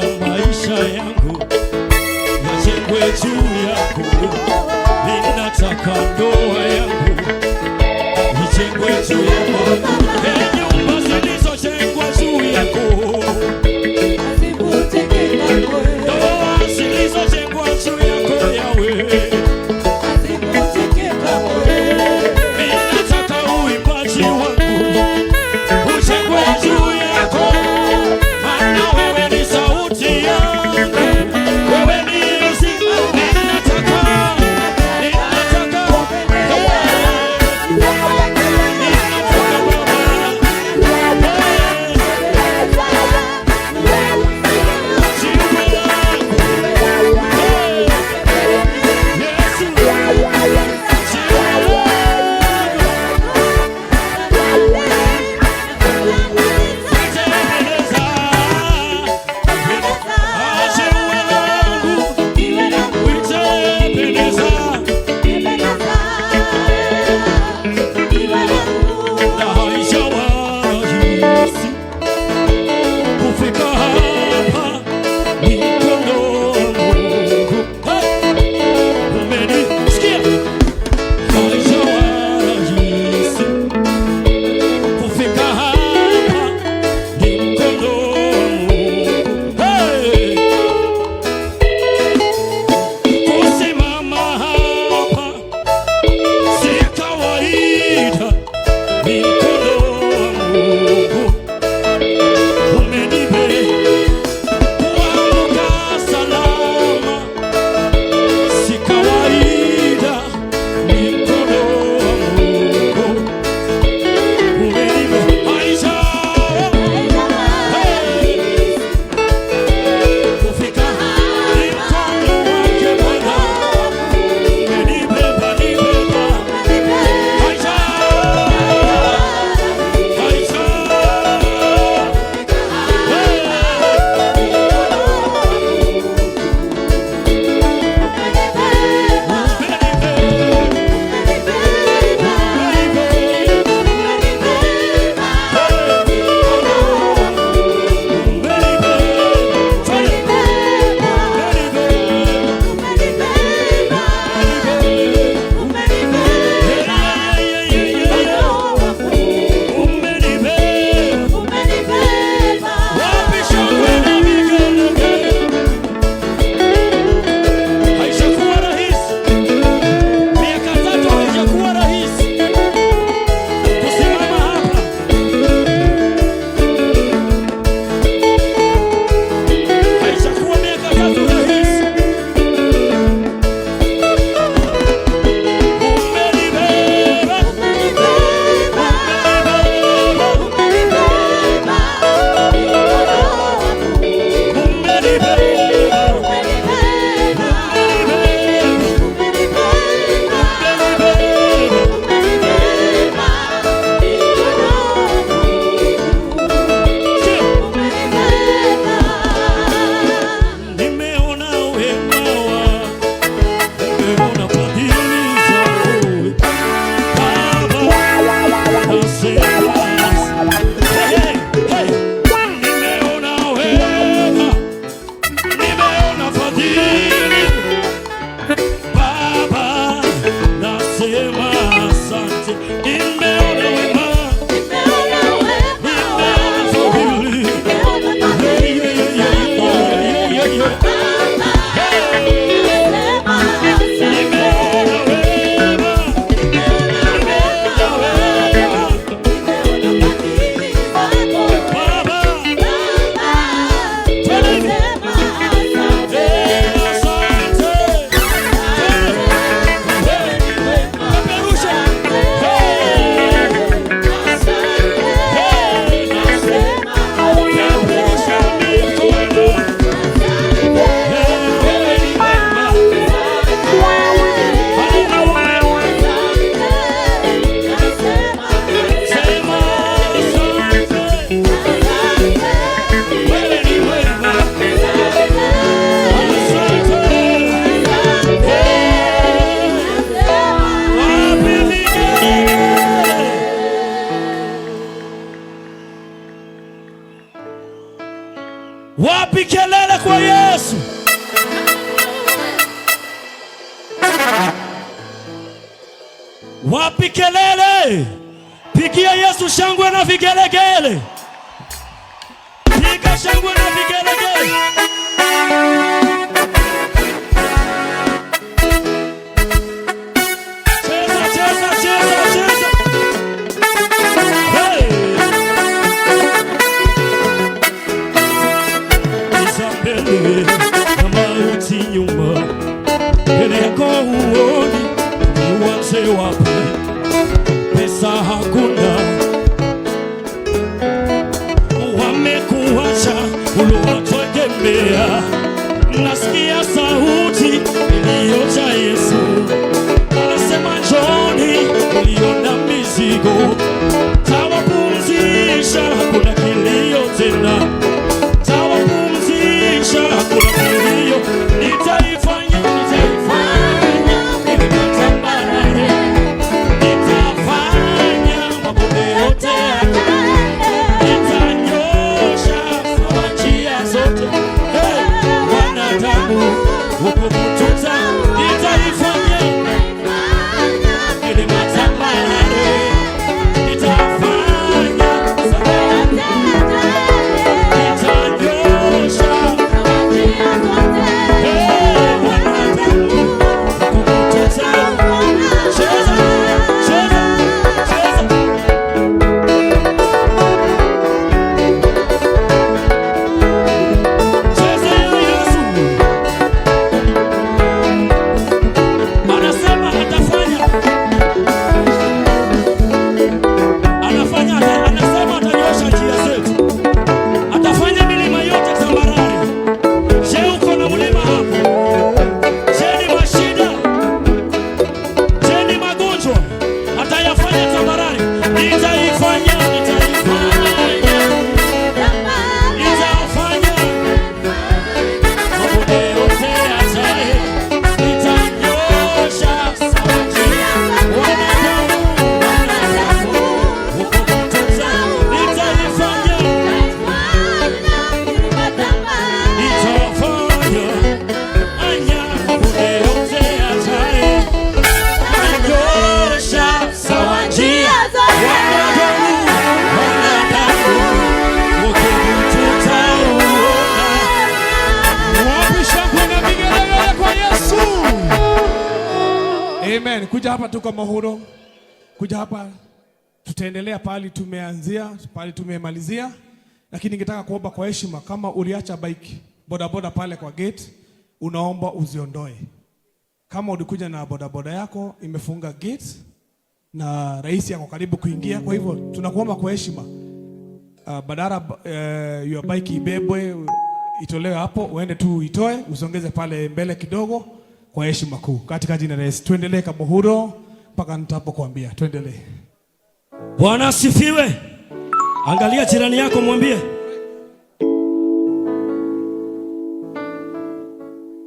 Ninataka maisha yangu yajengwe juu yako. Ninataka ndoa yangu ijengwe juu yako. Nyumba zilizojengwa juu yako, ndoa zilizojengwa juu yako Yawe. Ninataka uimbaji wangu ujengwe juu yako, maana wewe ni sauti yangu, wewe ni uzima. Ninataka, ninataka, ninataka Baba, jiwe langu, Yesu, jiwe langu. Niteleza, jiwe langu, niteleza. Na haijawa rahisi kufika hapa, mkono wa Mungu. Hey! Umenisikia? Haijawa rahisi kufika hapa, ni mkono wa Mungu. Hey! Kusimama hapa si kawaida, ni mkono wa Mungu. Umenipe kuamka salama, si kawaida, ni mkono wa Mungu. Umenipe haijawa kufika, ni mkono wake Bwana. Umenibeba, nibeba, haijawa, haijawa. Haijakuwa rahisi, miaka 3 haijakuwa rahisi kusimama hapa. Haijakuwa miaka 3 rahisi. Umenibeba, umenibeba, umenibeba, umenibeba. Nimeona wema wako, nimeona fadhili zako Baba, nasema hey, hey. Nimeona wema, nimeona fadhili Baba, nasema asante. Nimeona wema, nimeona fadhili. Yeah, yeah, yeah, yeah, yeah, yeah, yeah. Nimeona wema, nimeona wema Baba, eh, asante. Wapi kelele? Pigia Yesu shangwe na vigelegele. Piga shangwe na vigelegele. Cheza, cheza, cheza, cheza. Hey! Giza mbele na mauti nyuma, mbele yako huoni uanze wapi? Pesa hakuna, wamekuacha uliwategemea. Nasikia sauti iliyoja Yesu anasema, njooni mlio na mizigo, tawapumzisha, hakuna kilio tena, tawapumzisha, hakuna kilio. Nitaifanya, nitaifanya milima tambarare, nitafanya mabonde yote, nitanyosha sawa njia zote. Hey, wanadamu wokovu nitaifanya milima tambarare, nitafanya sawa, nitanyosha. Hey, wanadamu wokovu cheza, cheza, cheza. Cheza Yesu. Anasema atafanya. Anafanya, anasema atanyosha njia zetu. Atafanya milima yote tambarare. Je, uko na mlima hapo? Je, ni mashida? Je, ni magonjwa? Atayafanya tambarare. Nitaifanya, nitaifanya. Nitafanya mabonde yote yajae. Nitanyosha sawa njia. Wanadamu, wanadamu, wokovu nitaifanya, nitafanya anya mabonde yote yajae. Nitanyosha sawa njia. Wanadamu, wanadamu, wokovu tutauona. Wapi shangwe na vigelegele kwa Yesu? Amen. Kuja hapa tuko Mohuro. Kuja hapa tutaendelea pahali tumeanzia, pahali tumemalizia. Lakini ningetaka kuomba kwa heshima, kama uliacha bike bodaboda pale kwa gate, unaomba uziondoe. Kama ulikuja na bodaboda yako imefunga gate na rais yako karibu kuingia, kwa hivyo tunakuomba kwa heshima, badala your bike ibebwe itolewe hapo, uende tu itoe usongeze pale mbele kidogo kwa heshima kuu, katika jina la Yesu. Tuendelee Kamuhuro mpaka nitapokuambia. Tuendelee. Bwana asifiwe. Angalia jirani yako, mwambie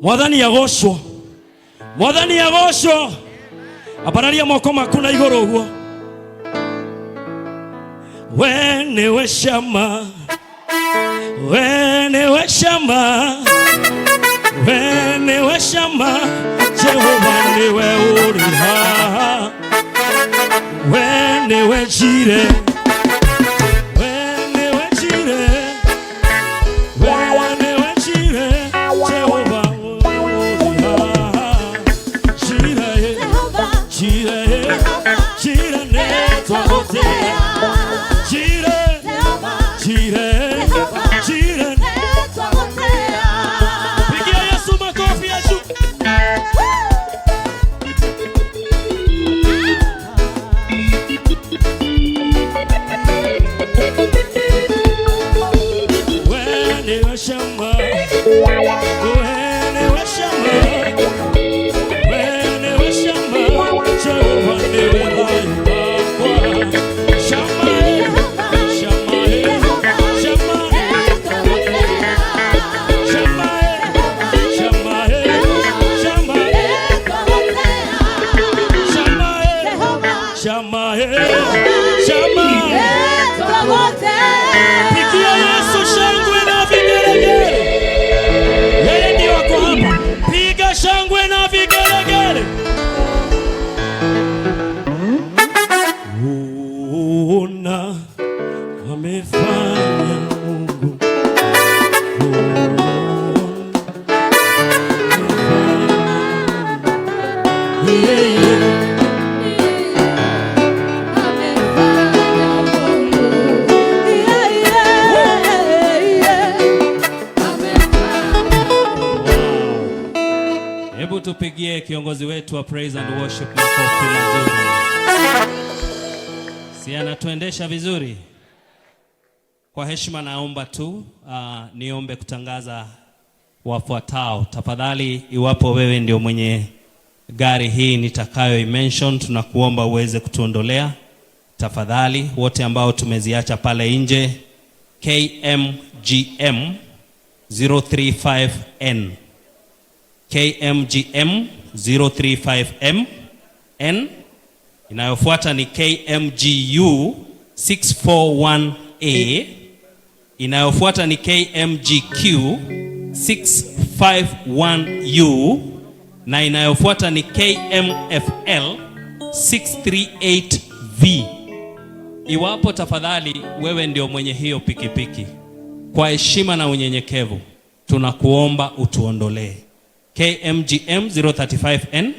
Mwathani agocwo, Mwathani agocwo. Ambararia moko maku na igũrũ ũguo. We nĩwe shama, we nĩwe shama, we nĩwe shama, Jehova nĩwe ũrĩ haha. We nĩwe Jireh, we nĩwe Jireh, we nĩwe Jireh, Jehova ũrĩ haha. Jireh, Jireh, Jireh nĩtwagũtĩa. Jireh, Jireh, Jireh. Pigia Yesu makofi ya juu. Hebu tupigie kiongozi wetu wa praise and worship makofi mazuri. Si anatuendesha vizuri? Kwa heshima naomba tu niombe kutangaza wafuatao. Tafadhali, iwapo wewe ndio mwenye gari hii nitakayo mention, tunakuomba uweze kutuondolea tafadhali, wote ambao tumeziacha pale nje. KMGM 035N, KMGM 035M N. Inayofuata ni KMGU 641A. Inayofuata ni KMGQ 651U na inayofuata ni KMFL 638V. Iwapo tafadhali wewe ndio mwenye hiyo pikipiki, kwa heshima na unyenyekevu tunakuomba utuondolee KMGM 035N,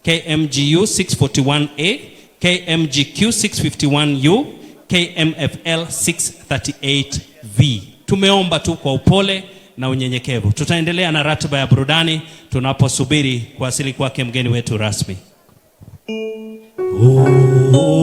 KMGU 641A, KMGQ 651U, KMFL 638V. Tumeomba tu kwa upole na unyenyekevu. Tutaendelea na ratiba ya burudani tunaposubiri kuwasili kwake mgeni wetu rasmi. Oh.